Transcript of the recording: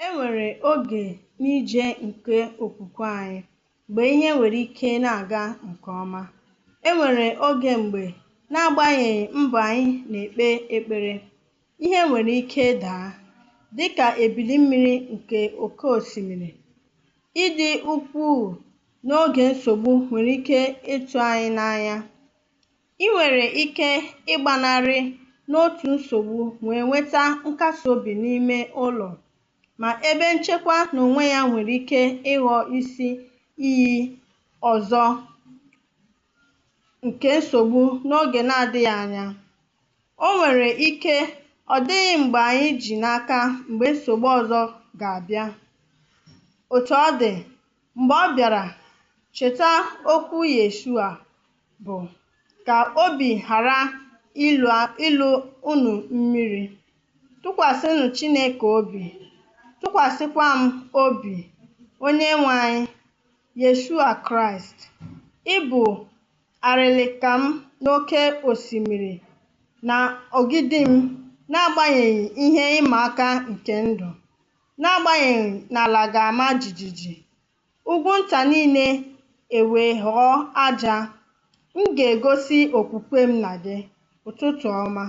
E nwere oge n'ije nke okwukwe anyị mgbe ihe nwere ike na-aga nke ọma. E nwere oge mgbe, n'agbanyeghị mbọ anyị na-ekpe ekpere, ihe nwere ike daa, dịka ebili mmiri nke oké osimiri. Ịdị ukwuu n'oge nsogbu nwere ike ịtụ anyị n'anya. Ị nwere ike ịgbanarị n'otu nsogbu wee nweta nkasi obi n'ime ụlọ, ma ebe nchekwa n'onwe ya nwere ike ịghọ isi iyi ọzọ nke nsogbu n'oge na-adịghị anya. O nwere ike ọ dịghị mgbe anyị ji n'aka mgbe nsogbu ọzọ ga-abịa. Otu ọ dị, mgbe ọ bịara, cheta okwu Yeshua bụ, "Ka obi ghara ịlụ unu mmiri. Tụkwasịnụ Chineke obi, tụkwasịkwa m obi, Onyenwe anyị, Yeshua Kraịst. Ị bụ arịlịka m n'oké osimiri na ogidi m n'agbanyeghị ihe ịma aka nke ndụ. N'agbanyeghị na ala ga-ama jijiji, ugwu nta niile ewee ghọọ aja, m ga-egosi okwukwe m na gị." Ụtụtụ ọma.